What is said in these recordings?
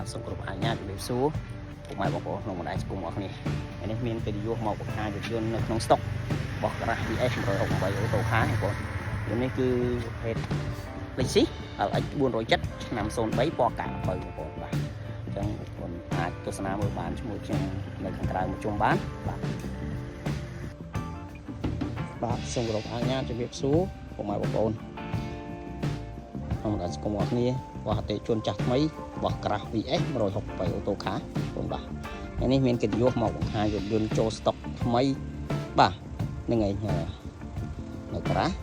បាទសូមគោរពអនុញ្ញាតជម្រាបសួរពុកម៉ែបងប្អូនក្នុងបណ្ដាញសង្គមអរគ្នាថ្ងៃនេះមានកិត្តិយសមកបង្ហាញរថយន្តនៅក្នុងស្តុករបស់ការ៉ាស់ VS 168 Auto Car បងប្អូនយន្តនេះគឺប្រភេទ Lexus LX 470ឆ្នាំ03ពណ៌កាក់អំពៅបងប្អូនបាទអញ្ចឹងបងប្អូនអាចទស្សនាមើលបានឈ្មោះខ្ញុំនៅខាងក្រៅមកជុំបានបាទបាទសូមគោរពអនុញ្ញាតជម្រាបសួរពុកម៉ែបងប្អូនក្នុងបណ្ដាញសង្គមអរគ្នារបស់អតិជនចាស់ថ្មីរបស់ក្រាស់ VS 168 Auto Car បងបាទថ្ងៃនេះមានកិត្តិយសមកបង្ហាញរថយន្តចូលស្តុកថ្មីបាទហ្នឹងហើយនៅក្រាស់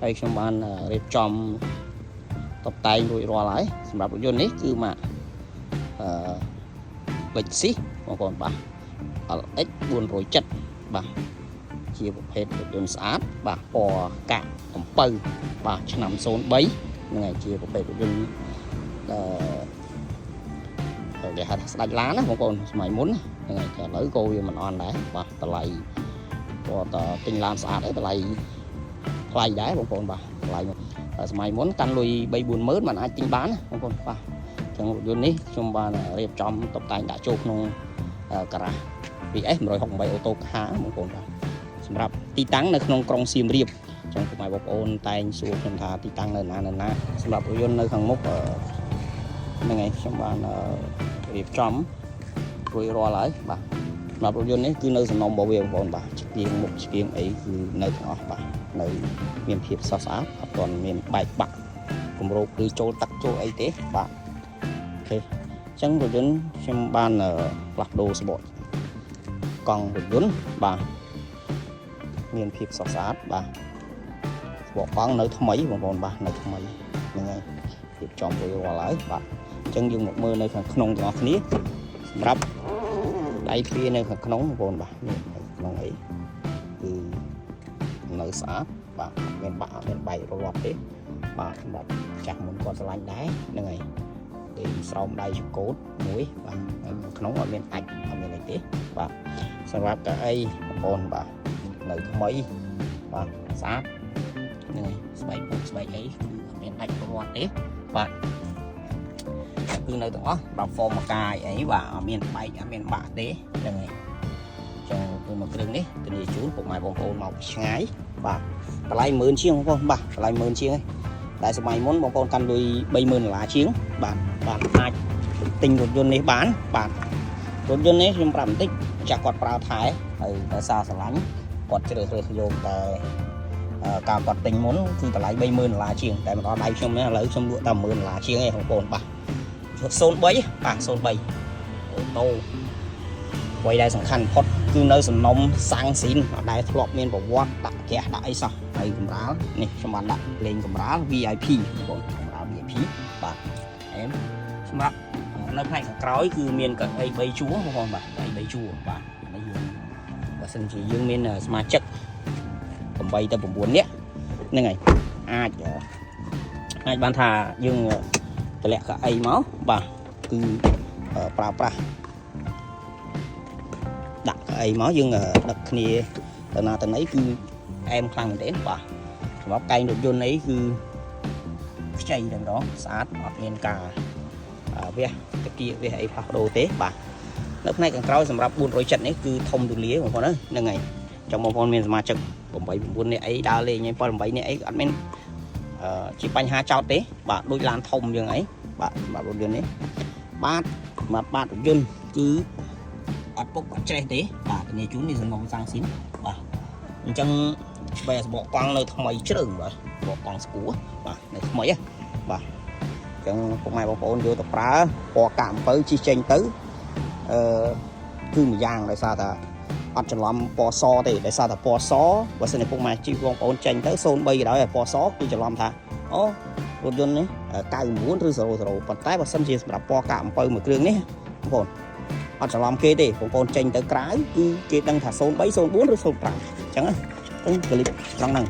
ហើយខ្ញុំបានរៀបចំតុបតែងរួចរាល់ហើយសម្រាប់រថយន្តនេះគឺម៉ាកអឺ Lexus បងប្អូនបាទ LX 470បាទជាប្រភេទរថយន្តស្អាតបាទពណ៌កាក់អំពៅបាទឆ្នាំ03ហ្នឹងហើយជាប្រភេទរថយន្តអឺគេហៅថាស្ដាច់ឡានណាបងប្អូនសម័យមុនហ្នឹងហើយតែឥឡូវក៏វាមិនអន់ដែរបាទតម្លៃគាត់ទិញឡានស្អាតអីតម្លៃថ្លៃដែរបងប្អូនបាទតម្លៃសម័យមុនកាន់លុយ3 4ម៉ឺនมันអាចទិញបានណាបងប្អូនបាទអញ្ចឹងរថយន្តនេះខ្ញុំបានរៀបចំតុបតែងដាក់ចូលក្នុងការ៉ាស់ VS 168 Auto Car បងប្អូនបាទសម្រាប់ទីតាំងនៅក្នុងក្រុងសៀមរាបចង់ពុកម៉ែបងប្អូនតែងសួរខ្ញុំថាទីតាំងនៅណានៅណាសម្រាប់រថយន្តនៅខាងមុខហ្នឹងហើយខ្ញុំបានរៀបចំរួចរាល់ហើយបាទសម្រាប់រថយន្តនេះគឺនៅសំណុំរបស់វាបងប្អូនបាទឆ្កៀងមុខឆ្កៀងអីគឺនៅទាំងអស់បាទនៅមានភាពស្រស់ស្អាតអត់ទាន់មានបែកបាក់គម្របឬចូលទឹកចូលអីទេបាទ OK អញ្ចឹងរថយន្តខ្ញុំបានផ្លាស់ប្ដូរសបកកង់រថយន្តបាទមានភាពស្រស់ស្អាតបាទសបកកង់នៅថ្មីបងប្អូនបាទនៅថ្មីហ្នឹងហើយរៀបចំរួចរាល់ហើយបាទអញ្ចឹងយើងមកមើលនៅខាងក្នុងទាំងអស់គ្នាសម្រាប់ដៃទ្វារនៅខាងក្នុងបងប្អូនបាទនេះនៅក្នុងអីគឺនៅស្អាតបាទអត់មានបាក់អត់មានបែករលាត់ទេបាទសម្រាប់ចាស់មុនគាត់ស្រឡាញ់ដែរហ្នឹងហើយដេញស្រោមដៃចកូតមួយបាទនៅក្នុងអត់មានអាចអត់មានអីទេបាទសម្រាប់កៅអីបងប្អូនបាទនៅថ្មីបាទស្អាតហ្នឹងហើយស្បែកពុកស្បែកអីគឺអត់មានដាច់រលាត់ទេបាទគឺនៅទាំងអស់បាទ form មកកាយអីបាទអត់មានបែកអត់មានបាក់ទេហ្នឹងហើយចឹងគឺមកគ្រឿងនេះធានាជូនពុកម៉ែបងប្អូនមកពីឆ្ងាយបាទតម្លៃ10000ជាងបងប្អូនបាទតម្លៃ10000ជាងឯងតែសម័យមុនបងប្អូនកាន់លុយ30000ដុល្លារជាងបាទបាទអាចទិញរថយន្តនេះបានបាទរថយន្តនេះខ្ញុំប្រាប់បន្តិចចាស់គាត់ប្រើថែហើយដោយសារស្រឡាញ់គាត់ជ្រើសរើសយកតែការគាត់ទិញមុនគឺតម្លៃ30000ដុល្លារជាងតែមកដល់ដៃខ្ញុំនេះឥឡូវខ្ញុំលក់តែ10000ដុល្លារជាងឯងបងប្អូនបាទ03បាទ03អូតូអ្វីដែលសំខាន់បំផុតគឺនៅសំណុំសាំងស៊ីនអត់ដែលធ្លាប់មានប្រវត្តិដាក់ក្រាស់ដាក់អីសោះហើយកម្រាលនេះខ្ញុំបានដាក់លេងកម្រាល VIP បងប្អូនកម្រាល VIP បាទអែមសម្រាប់នៅផ្នែកខាងក្រោយគឺមានកៅអី3ជួរបងប្អូនបាទកៅអី3ជួរបាទនេះយើងបើសិនជាយើងមានសមាជិក8ទៅ9នាក់ហ្នឹងហើយអាចអាចបានថាយើងតម្លាក់កៅអីមកបាទគឺប្រើប្រាស់ដាក់កៅអីមកយើងដឹកគ្នាទៅណាទៅណីគឺអែមខ្លាំងមែនទែនបាទសម្រាប់កែងរថយន្តអីគឺខ្ចីតែម្ដងស្អាតអត់មានការវះតកៀកវះអីផ្លាស់ប្ដូរទេបាទនៅផ្នែកខាងក្រោយសម្រាប់470នេះគឺធំទូលាយបងប្អូនហ្នឹងហើយចង់បងប្អូនមានសមាជិក8 9នាក់អីដើរលេង7 8នាក់អីអត់មានជាបញ្ហាចោតទេបាទដូចឡានធំយើងអីបាទសម្រាប់រថយន្តនេះបាទសម្រាប់បាទរថយន្តគឺអត់ពុកអត់ច្រេះទេបាទធានាជូននេះសំណុំសាំងស៊ីនបាទអញ្ចឹងបែរសបកកង់នៅថ្មីជ្រើងបាទសបកកង់ស្គួរបាទនៅថ្មីហ៎បាទអញ្ចឹងពុកម៉ែបងប្អូនយកទៅប្រើពណ៌កាក់អំពៅជិះចេញទៅអឺគឺមួយយ៉ាងដោយសារថាអត់ច្រឡំពណ៌សទេដោយសារតែពណ៌សបើសិនជាពុកម៉ែជិះបងប្អូនចេញទៅ03ក៏ដោយពណ៌សគឺច្រឡំថាអូរថយន្តនេះ99ឬ00ប៉ុន្តែបើសិនជាសម្រាប់ពណ៌កាក់អំពៅមួយគ្រឿងនេះបងប្អូនអត់ច្រឡំគេទេបងប្អូនចេញទៅក្រៅគឺគេដឹងថា03 04ឬ05អញ្ចឹងហ្នឹងកលិបត្រង់ហ្នឹង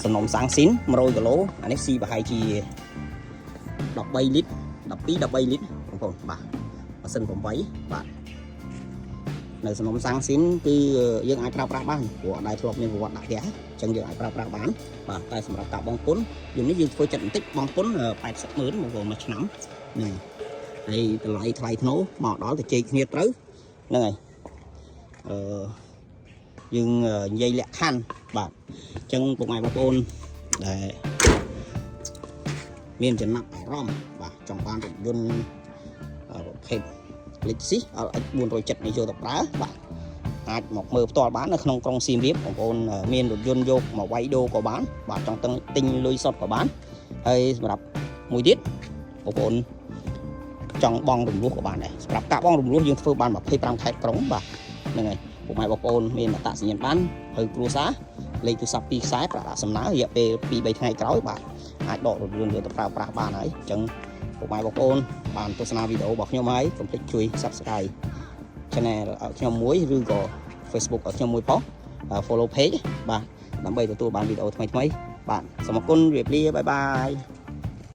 សំណុំសាំងស៊ីន100គីឡូអានេះស៊ីប្រហែលជា13លីត្រ12 13លីត្របងប្អូនបាទម៉ាស៊ីន8បាទនៅសំណុំសាំងស៊ីនគឺយើងអាចប្រើប្រាស់បានព្រោះអត់ដែលធ្លាប់មានប្រវត្តិដាក់ផ្ទះអញ្ចឹងយើងអាចប្រើប្រាស់បានបាទតែសម្រាប់ការបង់ពន្ធយើងនេះយើងធ្វើចិត្តបន្តិចបង់ពន្ធ80ម៉ឺនបងប្អូនមួយឆ្នាំ ហ្នឹងហើយតម្លៃថ្លៃធ្នូមកដល់ទៅជែកគ្នាត្រូវហ្នឹងហើយអឺយើងនិយាយលក្ខខណ្ឌបាទអញ្ចឹងពុកម៉ែបងប្អូនដែលមានចំណាប់អារម្មណ៍បាទចង់បានរថយន្តប្រភេទ Lexus LX 470នេះយកទៅប្រើបាទអាចមកមើលផ្ទាល់បាននៅក្នុងក្រុងសៀមរាបបងប្អូនមានរថយន្តយកមកវាយដូរក៏បានបាទចង់ទិញលុយសុទ្ធក៏បានហើយសម្រាប់មួយទៀតបងប្អូនចង់បង់រំលោះក៏បានដែរសម្រាប់ការបង់រំលោះយើងធ្វើបាន25ខេត្តក្រុងបាទហ្នឹងហើយពុកម៉ែបងប្អូនមានអត្តសញ្ញាណប័ណ្ណហើយគ្រួសារលេខទូរស័ព្ទពីរខ្សែប្រាក់ដាក់សំណើរយៈពេល2 3ថ្ងៃក្រោយបាទអាចដករថយន្តយកទៅប្រើប្រាស់បានហើយអញ្ចឹងពុកម៉ែបងប្អូនបានទស្សនាវីដេអូរបស់ខ្ញុំហើយកុំភ្លេចជួយ Subscribe Channel ឲ្យខ្ញុំមួយឬក៏ Facebook ឲ្យខ្ញុំមួយផង follow page បាទដើម្បីទទួលបានវីដេអូថ្មីៗបាទសូមអរគុណជម្រាបលា bye bye.